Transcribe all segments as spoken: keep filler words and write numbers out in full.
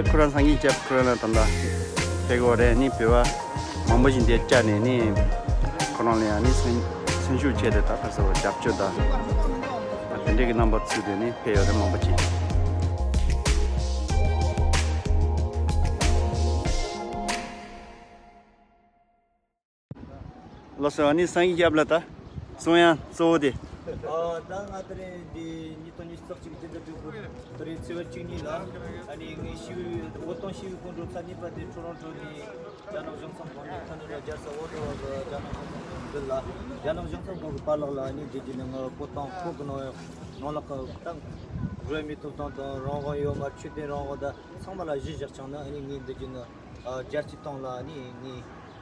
ཁོ་རང་སངས་རྒྱས་སྐྱབས་ཁོ་རང་ལ་ད་ལྟ་ཕེབས་ཀྱི་ཡོད་རེད། ནི་བོད་པ་མང་པོ་ཞིག་འདིར་བཅར་ནས་ནི་ཁོ་རང་ལ་ཡང་ནི་སེམས་སེམས་ཤུགས་ཆེ་དེ་ད་ག་ས་བ་རྒྱབ་སྐྱོར་དང་དེ་འདྲའི་གི་རྣམ་པ་ཚུལ་དེ་ནི་ཕེབས་ཡོད་རེད། མང་པོ་ཅིག། ལགས་སོ། ཨ་ནི་སངས་རྒྱས་སྐྱབས་ལ་ད་གསུང་ཡང་གཙོ་བོ་དེ། ཨ། ད་ང་དེ་རིང་འདི་ཉིས་སྟོང་ཉི་ཤུ་རྩ་གཅིག་སྤྱི་ཟླ་དྲུག་པའི་དེ་རིང་ཚེས་པ་བཅུ་གཉིས་ལ། ཨ་ནི་ངའི་ཞི་བའི་བོད་དོན་ཞི་བའི་སྐོར་བྲོ་ཚ་གཉིས་པ་དེ་ཊོ་རོན་ཊོ་ནས་རྒྱ་ནག་གཞུང་ཚབ་ཁང་ནས་ཁ་ན་ཌ་རྒྱལ་ས་ཨོ་ཊ་ཝ་གི་རྒྱ་ནག་གཞུང་ཚབ་ཁང་འདི་ལ། རྒྱ་ནག་གཞུང་ཚབ་ཁང་གི་པཱ་ལགས་ལ་ཨ་ནི་འདི་བརྒྱུད་ནས་ངའི་བོད་དོན་བོད་ཀྱི་ནང་ནང་ལ་ཁ་ད་འགྲོ་མི་ཐོབ་ཐང་དང་རང་དབང་ཡོད་མ། ཆོས་དད་རང་དབང་དང་ཚང་མ་ལ་གཞི་བཞག་ཀྱང་ན། ཨ་ནི་ངའི་འདི་བརྒྱུད་ནས་ཨ་རྒྱལ་སྤྱིའི་སྟེང་ལ་ནི་ངའི་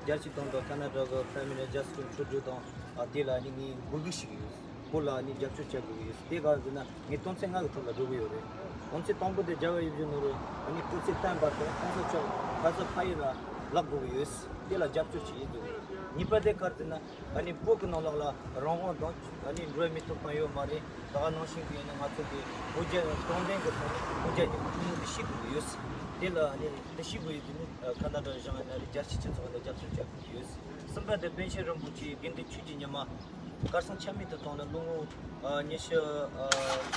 རྒྱལ་སྤྱིའི་སྟེང་དང་ཁ་ན་ཌ་གི་Prime Minister Justin Trudeau དང་ཨ་དེ་ལ་ནི་ངའི་འབོད་སྐུལ་ཞུ་གི་ཡོད། ཁོ་ལ་ནི་རྒྱབ་སྐྱོར་བྱ་དགོས་ཀྱི་ཡོད། དེ་ག་ཟེར་ན་ངའི་དོན་ཚན་ལྔ་གི་ཐོག་ལ་འགྲོ་གི་ཡོད་རེད། དོན་ཚན་དང་པོ་དེ་རྒྱལ་བ་ཡིད་བཞིན་ནོར་བུ་ཨ་ནི་སྐུ་ཚེ་བརྟན་པ་དང་གོང་ས་མཆོག་ག་ས་ཕ་ཡུལ་ལ་ལོག་དགོས་ཀྱི་ཡོད། དེ་ལ་རྒྱབ་སྐྱོར་བྱེད་ཀྱི་འདུག། གཉིས་པ་དེ་ག་རེ་ཟེར་ན་ཨ་ནི་བོད་ཀྱི་ནང་ལོགས་ལ་རང་དབང་དང་ཨ་ནི་འགྲོ་བའི་མི་ཐོབ་ཐང་ཡོད་མ་རེད། ད་ག་ནང་བཞིན་གྱི་ནི་ང་ཚོ་གི་དབུ་རྒྱན་དྲང་བདེན་གྱི་ཐོག་ནས་དབུ་རྒྱན་གྱི་ཐུགས་སྨོན་དེ་ཤེས་དགོས་ཀྱི་ཡོད། དེ་ལ་ནི་དེ་ཤེས་དགོས་ཡོད་དུས་ནི་ཁ་ན་ཌ་གཞུང་ཡིན་ན་རེད། རྒྱལ་སྤྱིའི་སྤྱི་ཚོགས་ལ་རྒྱབ་སྐྱོར་བྱ་དགོས་ཀྱི་ཡོད། གསུམ་པ་དེ་པཎ་ཆེན་རིན་པོ་ཆེའི་དགེ་འདུན་ཆོས་ཀྱི་ཉི་མ་གར་སོང་ཆ་མེད་དུ་བཏང་ནས་ལོ་ངོ་ཉི་ཤུ་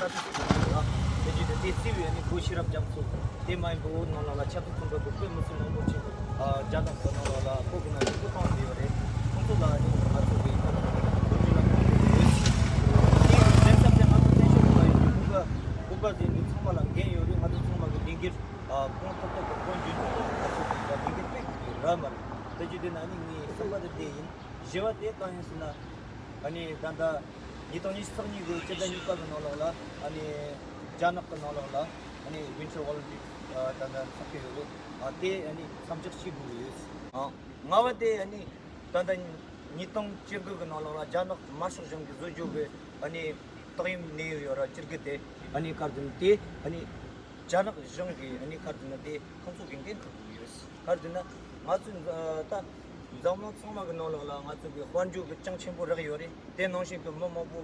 རྩ་དྲུག་ཙམ་ལ་དེ་རྗེས་དེ་དེ་བརྩིས་པའི་ནི་སྒོ་ཤེས་རབ་རྒྱ་མཚོ་དེ་མ་ཡིན་པའི་བོད་ནང་ལ་ཆབ་སྲིད་ཚོགས་པ་གི་དཔེ་མི་སྲིད་མང་པོ་ཅིག་རྒྱ་ནག་གི་ནང་ལ་བོད་ཀྱི་ནང་ནས་སྐུ་བཏང་བསྡད་ཡོད་རེད། ཁོང་ཚོ་ལ་ནི་ང་ཚོ་གི་ཁ་ཐུག་གི་ལ་གཏོང་དགོས་ཡོད། དེའི་གཞན་ས་དེ་ང་ཚོ་བཙན་བྱོལ་ནང་ཡོད་པའི་གུ་ག་གུ་ག་ཟེར་འདི་ཚང་མ་ལ་འགན་ཡོད་རེད། ང་ཚོ་ཚང་མ་གི་ལས་འགན་གོང་ཐོག་ཐོག་གི་དཔལ་འབྱོར་གྱི་ཐོག་ལ་ང་ཚོ་གི་ལས་འགན་སྤེལ་དགོས་ཀྱི་རེད་མ་རེད། དེ་རྗེས་དེ་ན་ནི་ངའི་གསུམ་པ་དེ་དེ་ཡིན། བཞི་བ་དེ་གང་ཡིན་ཟེར་ན། ཨ་ནི་ད་ལྟ་ཉིས་སྟོང་ཉི་ཤུ་རྩ་གཉིས་ཀྱི་སྤྱི་ཟླ་གཉིས་པ་གི་ནང་ལོགས་ལ་ཨ་ནི་རྒྱ་ནག་གི་ནང་ལོགས་ལ་ཨ་ནི་Winter Olympic ད་ལྟ་འཚོགས་ཀྱི་ཡོད་རེད། ཨ་དེ་ཨ་ནི་མཚམས་འཇོག་བྱེད་དགོས་ཀྱི་ཡོད། ཨ་ལྔ་བ་དེ་ཨ་ནི་ད་ལྟ་ཉིས་སྟོང་བཅུ་དགུ་གི་ནང་ལོགས་ལ་རྒྱ་ནག་དམར་ཤོག་གཞུང་གིས་བཟོ་རྒྱུ་གི་ཨ་ནི་ཏོག་དབྱིབས་ནད་ཡམས་ཡོད་ར་སྤྱི་རྒྱུ་དེ་ཨ་ནི་ག་རེ་ཟེར་ན་དེ་ཨ་ནི་རྒྱ་ནག་གཞུང་གིས་ཨ་ནི་ག་རེ་ཟེར་ན་དེ་ཁོང་ཚོ་གི་འགན་འཁུར་དགོས་ཀྱི་ཡོད། ག་རེ་ཟེར་ན་ང་ཚོ་ད་འཛམ་གླིང་ཚང་མ་གི་ནང་ལོགས་ལ་ང་ཚོ་གི་དཔལ་འབྱོར་གི་གྲངས་ཆེན་པོ་རག་ཡོད་རེད། དེ་ནང་བཞིན་གི་མི་མང་པོ་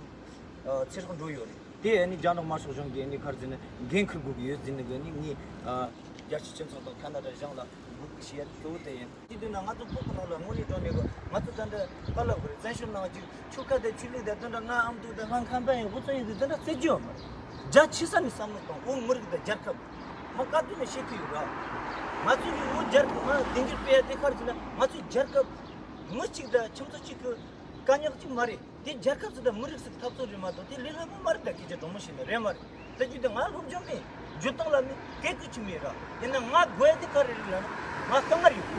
ཚེ་སྲོག་འགྲོ་ཡོད་རེད། དེ་ཨ་ནི་རྒྱ་ནག་དམར་ཤོག་གཞུང་གིས་ཨ་ནི་ག་རེ་ཟེར་ན་འགན་འཁུར་དགོས་ཀྱི་ཡོད་ཟེར་ནས་གི་ཨ་ནི་ངས་རྒྱལ་སྤྱིའི་སྤྱི་ཚོགས་དང་ཁ་ན་ཌ་གཞུང་ལ་འབོད་སྐུལ་ཞུ་ཡ་གཙོ་བོ་དེ་ཡིན། དེ་དུས་ན་ང་ཚོ་བོད་ཀྱི་ནང་ལ་དངོས་གནས་དྲང་གནས་གི་ང་ཚོ་ད་འདི་ག་ལ་དགོས་རེད། བཙན་བྱོལ་ནང་ཅིག་ཆོལ་ཁ་དེ་ཆོས་ལུགས་དེ་དེ་འདྲ་ང་ཨ་མདོ་དེ་ང་ཁམས་པ་ཡིན། འུ་ཚོ་ཡིན་དེ་དེ་འདྲ་བརྩི་རྒྱུ་ཡོད་མ་རེད། རྒྱ་ཆེ་ས་ནས་བསམ་བློ་གཏོང་། བོད་མི་རིགས་དང་རྒྱལ་ཁབ་ང་བཀའ་བསྡུར་ནས་བཤད་ཀྱི་ཡོད་ར། ང་ཚོ་གི་བོད་རྒྱལ་ཁབ་ང་དེང་དུས་སྤེལ་ཡ་དེ་ག་རེ་ཟེར་ན་ང་ཚོའི་རྒྱལ་ཁབ་མི་གཅིག་དང་ཁྱིམ་ཚང་གཅིག་གི་དཀའ་རྙོག་གཅིག་མ་རེད། དེ་རྒྱལ་ཁབ་ཟེར་དང་མི་རིགས་ཟེར་འཐབ་རྩོད་རེད་མ་གཏོགས་དེ་ལས་སླ་པོ་མ་རེད། ད་སྐད་ཆ་དྲང་མོ་བཤད་ན་རེད་མ་རེད། ད་རྒྱུ་དེ་ང་སློབ་སྦྱོང་མེད། རྒྱུ་སྟངས་ལ་མེད། སྐད་ཀྱི་ཆུ་མེད་ར། ཡིན་ན་ང་དགོས་ཡ་དེ་ག་རེ་རེད་ལབ་ན་ང་དཀའ་ངལ་ཡོད།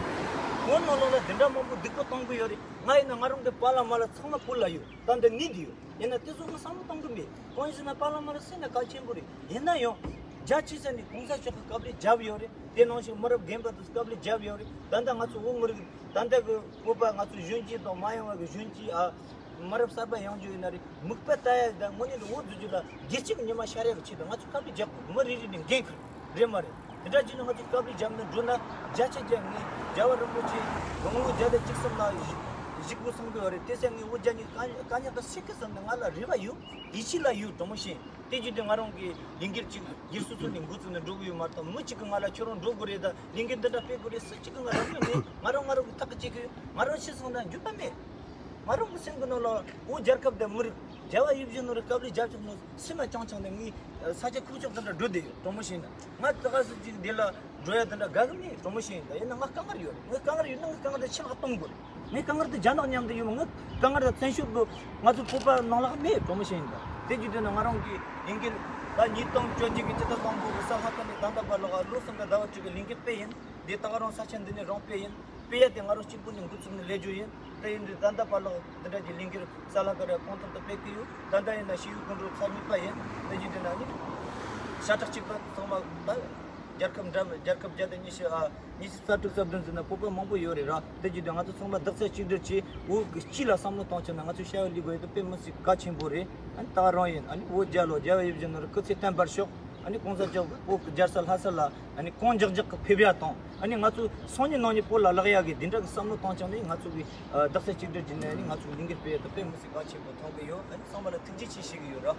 བོད་ནང་ལོགས་ལ་དེ་འདྲ་མང་པོ་སྡིག་པ་གཏོང་གི་ཡོད་རེད། ང་ཡིན་ན་ང་རང་གི་པཱ་ལགས་མ་ལགས་ཚང་མ་བོད་ལ་ཡོད། ད་འདི་ནི་འདི་ཡོད། ཡིན་ན་དེ་ཚོ་ང་བསམ་བློ་གཏོང་གི་མེད། གང་ཡིན་ཟེར་ན་པཱ་ལགས་མ་ལགས་སེམས་ནང་གལ་ཆེན་པོ་རེད། ཡིན་ན་ཡང་རྒྱ་ཆེ་ས་ནས་གོང་ས་མཆོག་གིས་དཀའ་ལས་བརྒྱབ་ཡོད་རེད། དེ་ནང་བཞིན་མི་རབས་རྒན་པ་དེ་ཚོ་དཀའ་ལས་བརྒྱབ་ཡོད་རེད། ད་ལྟ་ང་ཚོ་བོད་མི་རིགས་ད་ལྟ་གི་བོད་པ་ང་ཚོ་གཞོན་སྐྱེས་དང་མ་ཡོང་བ་གི་གཞོན་སྐྱེས་ཨ། མི་རབས་གསར་པ་ཡོང་རྒྱུ་ཡིན་ན་རེད། མིག་དཔེ་ལྟ་ཡ་དང་དངོས་གནས་ལ་འོ་བཟོ་རྒྱུ་ལ་སྒེར་གཅིག་གི་ཉི་མ་ཤར་ཡ་གི་ཆེད་དུ་ང་ཚོ་དཀའ་ལས་རྒྱག་དགོས། མི་རེ་རེ་ནས་འགན་འཁུར་རེད་མ་རེད། དེ་འདྲ་བྱས་ན་ང་ཚོ་དཀའ་ལས་རྒྱབ་ནས་འགྲོ་ན་བརྒྱ་ཆ་བརྒྱ་ངས་རྒྱལ་བ་རིན་པོ་ཆེ་དགུང་ལོ་བརྒྱ་དང་བཅུ་གསུམ་ལ་བཞུགས་དགོས་བསམ་གི་ཡོད་རེད། དེ་ཚེ་ངས་འོ་བརྒྱ་ནས་དཀའ་དཀའ་རྙོག་དེ་སེལ་གི་བསམ་ནས་ང་ལ་རེ་བ་ཡོད། ཡིད་ཆེས་ལ་ཡོད། དྲང་མོ་བཤད། དེ་བརྒྱུད་དེ་ང་རང་གི་ལས་འགུལ་གཅིག་སྒེར་སོ་སོ་ནས་འགོ་བཙུགས་ནས་འགྲོ་གི་ཡོད་མ་གཏོགས་མི་གཅིག་གིས་ང་ལ་ཁྱོད་རང་འགྲོ་དགོས་རེད་དང་ལས་འགུལ་འདི་འདྲ་སྤེལ་དགོས་རེད་ཟེར་གཅིག་གིས་ང་ལ་གནོན་མེད། ང་རང་ང་རང་གི་ཐག་གིས་བཅད་གི་ཡོད། ང་རང་ཤི་སོང་ན་འགྱོད་པ་མེད། ང་རང་གི་སེམས་ཀྱི་ནང་ལ་བོད་རྒྱལ་ཁབ་དང་མི་རིགས་རྒྱལ་བ་ཡིད་བཞིན་ནོར་བུའི་དཀའ་ལས་རྒྱབ་ཆོག་ནོ་སེམས་ལ་བཅངས་བཅངས་ནས་ངས་ས་ཆ་ཁུག་ཀྱོག་དེ་འདྲ་འགྲོ་བསྡད་ཡོད། དྲང་མོ་བཤད་ན་ང་ད་ག་སེ་གཅིག་འདི་ལ་འགྲོ་ཡ་དེ་འདྲ་དགའ་གི་མེད། དྲང་མོ་བཤད་ཡིན་ད། ཡིན་ན་ང་དཀའ་ངལ་ཡོད། ངའི་དཀའ་ངལ་ཡོད་ན་ངའི་དཀའ་ངལ་དེ་ཕྱི་ལ་གཏོང་དགོས། ངའི་དཀའ་ངལ་དེ་རྒྱ་ནག་མཉམ་དུ་ཡོད་མ། ངའི་དཀའ་ངལ་དེ་བཙན་བྱོལ་དུ་ང་ཚོ་བོད་པ་ནང་ལ་མེད། དྲང་མོ་བཤད་ཡིན་ད། དེ་རྒྱུ་དེ་ནི་ང་རང་གི་ལས་འགུལ་ད་ཉིས་སྟོང་བཅོ་བརྒྱད་ཀྱི་སྤྱི་ཟླ་དང་པོ་གི་གཟའ་ལྷག་པ་ནས་ད་ལྟ་བར་ལ་ལོ་གསུམ་དང་ཟླ་བ་དྲུག་གི་ལས་འགུལ་སྤེལ་ཡིན། འདི་ད་ག་རང་ས་ཆ་འདི་ནས་རང་སྤེལ་ཡིན། སྤེལ་ཡ་དེ་ང་རང་གཅིག་པུ་ནས་འགོ་བཙུགས་ནས་ལས་རྒྱུ་ཡིན། དེ་ཡིན་དུས་ད་ལྟ་བར་ལ་འདི་འདྲ་གྱི་ལས་འགུལ་གཟའ་ལྷག་པ་རེ་གང་ཐུབ་ཏུ་སྤེལ་གྱི་ཡོད། ད་ལྟ་ཡིན་ན་ཞི་བའི་སྐུ་མགྲོན་ཚར་གཉིས་པ་ཡིན། དེ་བཞིན་དུ་ན་ནི་ཤ་ཁྲག་གཅིག་པ་ཚང་མ་ད་རྒྱལ་ཁབ་འདྲ་མིན་རྒྱལ་ཁབ་བརྒྱ་དང་ཉི་ཤུ་ཨ་ཉི་ཤུ་རྩ་དྲུག་རྩ་བདུན་ཟེར་ན་བོད་པ་མང་པོ་ཡོད་རེད་ར། དེ་བཞིན་དུ་ང་ཚོ་ཚང་མ་རྡོག་རྩ་གཅིག་སྒྲིལ་གྱིས་འོ་གི་སྤྱི་ལ་བསམ་བློ་གཏོང་ཆེད་ན་ང་ཚོས་བྱ་བ་ལས་དགོས་ཡོད་དེ་དཔེ་མི་སྲིད་གལ་ཆེན་པོ་རེད། ཨ་ནི་ད་རང་ཡིན་ཨ་ནི་འོ་རྒྱལ་ལོ་རྒྱལ་བ་ཡིད་བཞིན་ནོར་བུ་སྐུ་ཚེ་བརྟན་པར་ཤོག། ཨ་ནི་གོང་ས་མཆོག་བོད་ཀྱི་རྒྱལ་ས་ལྷ་ས་ལ་ཨ་ནི་གང་མགྱོགས་མགྱོགས་ཀྱི་ཕེབས་ཡ་དང་། ཨ་ནི་ང་ཚོ་སང་ཉིན་གནངས་ཉིན་བོད་ལ་ལོག་ཡ་གི་འདི་འདྲ་གི་བསམ་བློ་བཏང་ཀྱང་ནི་ང་ཚོ་གི་རྡོག་རྩ་གཅིག་སྒྲིལ་གྱིས་ནི་ཨ་ནི་ང་ཚོ་གི་ལས་འགུལ་སྤེལ་ཡ་དང་དཔེ་མི་སྲིད་གལ་ཆེན་པོ་མཐོང་གི་ཡོད། ཨ་ནི་ཚང་མ་ལ་ཐུགས་རྗེ་ཆེ་ཞུ་གི་ཡོད་ར།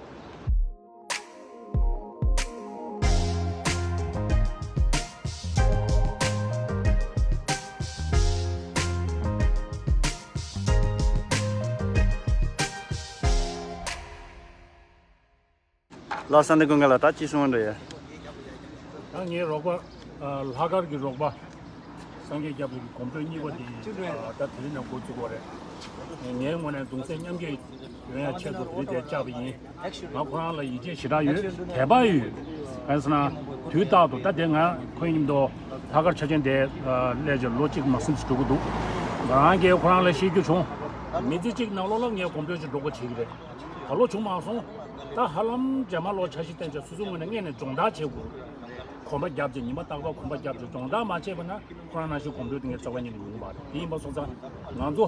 ལགས་སོ། འདི་ཀུན་དགའ་ལགས། ད་ཅི་གསུང་བ་འདྲ་ཡ། ད་ངའི་རོགས་པ། ལྷག་དཀར་གྱི་རོགས་པ། སངས་རྒྱས་སྐྱབས་ལགས་ཀྱི་གོམ་བགྲོད་གཉིས་པ་དེ་ད་དེ་རིང་ནས་འགོ་བཙུགས་པ་རེད། ངའི་ངོས་ནས་གདུང་སེམས་མཉམ་སྐྱེད་ཡོང་ཡ་ཆེད་དུ་དེ་རིང་དེ་བཅར་བ་ཡིན། ང་ཁོ་རང་ལ་ཡིད་ཆེས་ཞེ་དྲག་ཡོད། དད་པ་ཡོད། གང་ཟེར་ན། དུས་རྟག་ཏུ་ད་དེ་ང་ཁོའི་མཉམ་དུ་ལྷག་དཀར་ཆ་ཅན་དེ་སླེབས་བྱས་ལོ་གཅིག་མ་ཟིན་ཙམ་འགྲོ་གི་འདུག་ང་རང་གིས་ཁོ་རང་ལ་བཤད་རྒྱུ་བྱུང་། མི་ཚེ་གཅིག་ནང་ལོགས་ལ་ངས་གོམ་བགྲོད་ཅིག་འགྲོ་དགོས་བྱེད་ཀྱི་རེད། ད་ལོ་བྱུང་མ་སོང་། ད་ཧ་ལམ་རྗེས་མ་ལོ་འཆར་གཞི་བཏིང་བྱས་སོ་སོའི་ངོས་ནས་སྔོན་ནས་སྦྱོང་བརྡར་བྱེད་དགོས། གོམ་པ་བརྒྱབ་བྱས་ཉི་མ་རྟག་པར་གོམ་པ་བརྒྱབ་བྱས་སྦྱོང་བརྡར་མ་བྱས་པ་ན་ཁོ་རང་ནང་བཞིན་གོམ་བགྲོད་དེ་ངས་རྩ་བ་ཉིད་ནས་ཡོང་གི་མ་རེད། དེ་ཡིན་པ་སོང་ཙང་ང་ཚོ་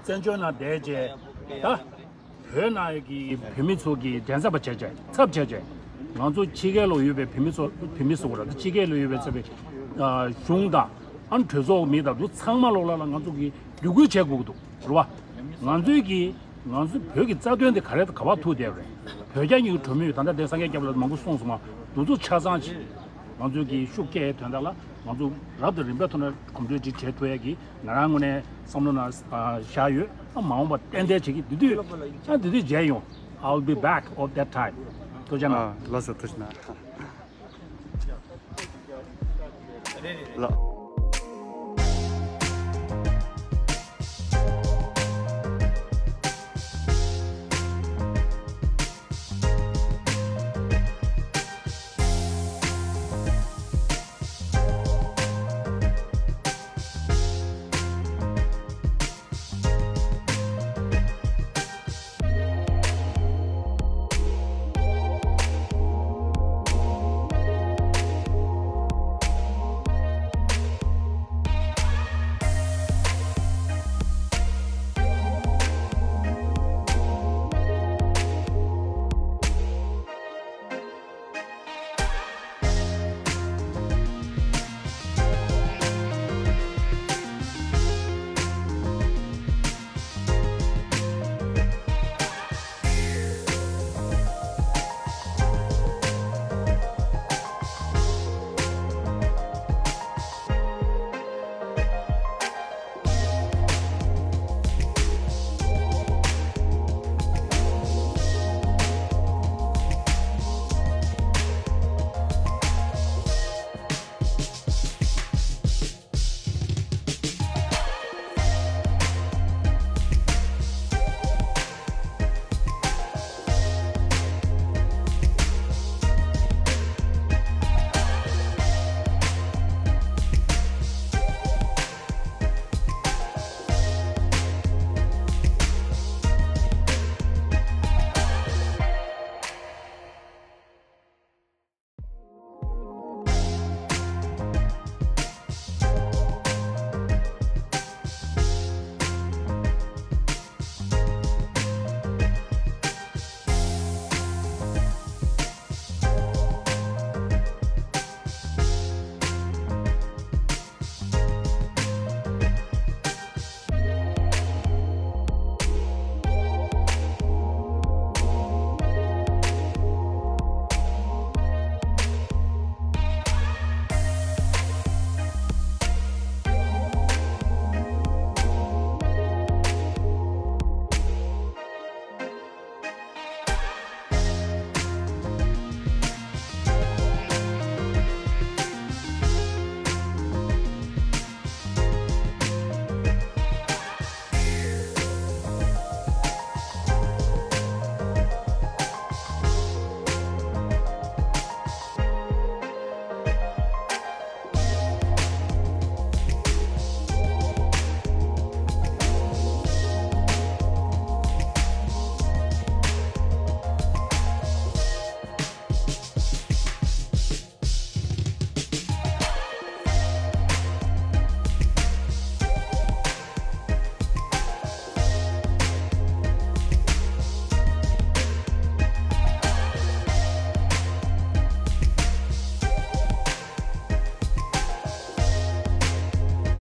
བཙན་བྱོལ་ནང་བསྡད་བྱས་ད་བོད་ནང་གི་བོད་མི་ཚོ་གི་འགྲན་ཟླ་བ་བྱས་བྱས་ཚབ་བྱས་བྱས་ང་ཚོ་ཕྱི་རྒྱལ་ལ་ཡོད་པའི་བོད་མི་ཚོ་བོད་མི་ཟེར་དགོས་རེད། ད་ཕྱི་རྒྱལ་ལ་ཡོད་པའི་ཚབ་པའི་གཞུང་དང་ཨ་ནི་གྲོས་ཚོགས་མི་དང་དུ་ཚང་མ་ལོག་ལ་ལ་ང་ཚོ་གི་བརྒྱུད་སྐུལ་བྱེད་དགོས་ཀྱི་འདུག་རེད་བ། ང་ཚོའི་གི་ང་ཚོའི་བོད་ཀྱི་རྩ་དོན་དེ་ག་རེ་ག་བར་ཐུག་བསྡད་པ་རེད། བོད་རྒྱ་གཉིས་ཀྱི་གྲོས་མོལ་ད་ལྟ་དེ་སངས་རྒྱས་སྐྱབས་ལགས་མང་པོ་གསུངས་སོང་བ་འདུ་ཚོགས་ཆ་ཚང་ཅིག་ང་ཚོའི་གི་ཤུགས་སྐྱེད་དོན་དག་ལ་ང་ཚོ་རབ་དང་རིམ་པའི་ཐོག་ནས་གོམ་བགྲོད་ཅིག་བྱེད་ཐུབ་ཡ་གི་ང་རང་ངོས་ནས་བསམ་བློ་ནང་བཞག་ཡོད། ཨ་མ་འོངས་པ་ཏན་ཏན་བྱེད་ཀྱི་དེ་དུས་ཨ་དེ་དུས་མཇལ་ཡོང་། I'll be back of that time. ཐུགས་རྗེ་གནང་། ལགས་སོ། ཐུགས་རྗེ་གནང་། ལགས།